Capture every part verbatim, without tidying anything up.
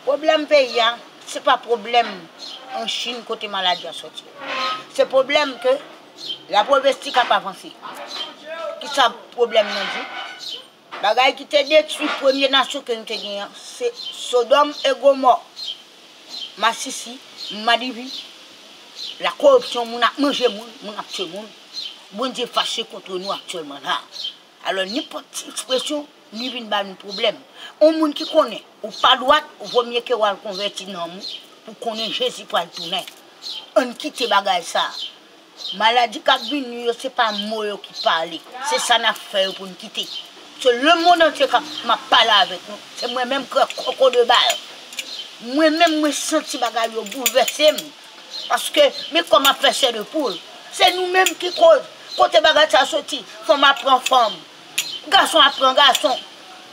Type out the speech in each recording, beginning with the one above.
Pwoblèm peyi a, se pa pwoblèm an Chin kote maladi a sòti. Se pwoblèm ke lapwovestik ap avanse. Kisa pwoblèm nan di? Bagay ki te detwi premye nasyon ke nou te genyen an, se Sodòm e Gomò, Masisi, Madivi, lakoripsyon, moun ap manje moun, moun ap tiye moun. Bondye fache kont nou aktyèlman la. Alò, nenpòt ti ekspresyon, li vin ba nou pwoblèm. Yon moun ki konnen ou pa dwat, vomye ke w al konvèti nanm ou pou konnen Jezi pral tounen. Ann kite bagay sa a. Maladi k ap vini yo, se pa mo yo ki pale. Se sa n ap fè yo pou n kite. Se lemonn antye k ap, m ap pale avèk nou. Se mwen menm k koko de bal. Mwen menm, mwen santi bagay yo boulvèse m. Paske, men kòman fè chè de poul. Se nou menm ki koz. Kote bagay sa soti? Fanm ap pran fanm. Gason ap pran gason.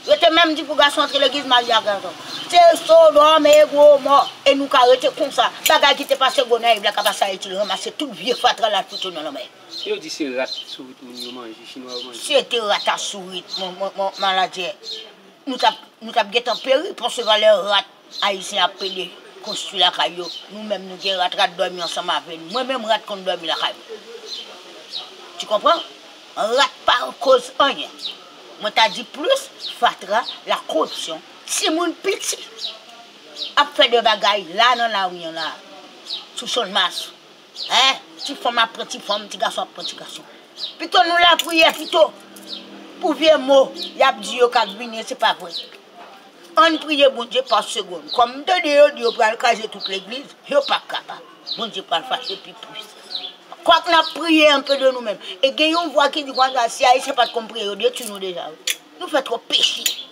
Yo te menm di pou gason antre legliz, marye ak gason. Se Sodòm e Gomò. E nou ka rete konsa. Bagay ki te pase Gonayiv la ka pase Ayiti, l ranmase tout vye fatra l al fout yo nan lanmè. Yo di se rat sourit moun yo manje, chinwa yo manje. Se te rat a sourit, mon, mon, mon, maladjè. Nou t ap, nou t ap gentan peri, paske valè rat Ayisyen ap pede konstwi lakay yo. Nou menm nou gen rat, rat dòmi ansanm avè nou. Mwen menm rat konn dòmi lakay mwen. Tu konpran? Rat pa koz anyen. Mwen ta di plis fatra, la koripsyon. Timoun piti ap fè de bagay la nan lari an la. Sou Channmas. Hein? Ti fanm ap pran ti fanm, ti gason ap pran ti gason. Pito nou lapriyè pito. Pou vye mo y ap di yo k ap vini, se pa vre. Ann priye Bondye pa segonn. Kòm m tande yo di yo pral kraze tout legliz, yo p ap kapab. Bondye pral fache pi plis. Kwak n ap priye anpe de nou menm. E gen yon vwa ki di konsa, si Ayisyen pa t konn priye, yo detwi nou deja, wi. Nou fè twòp peche.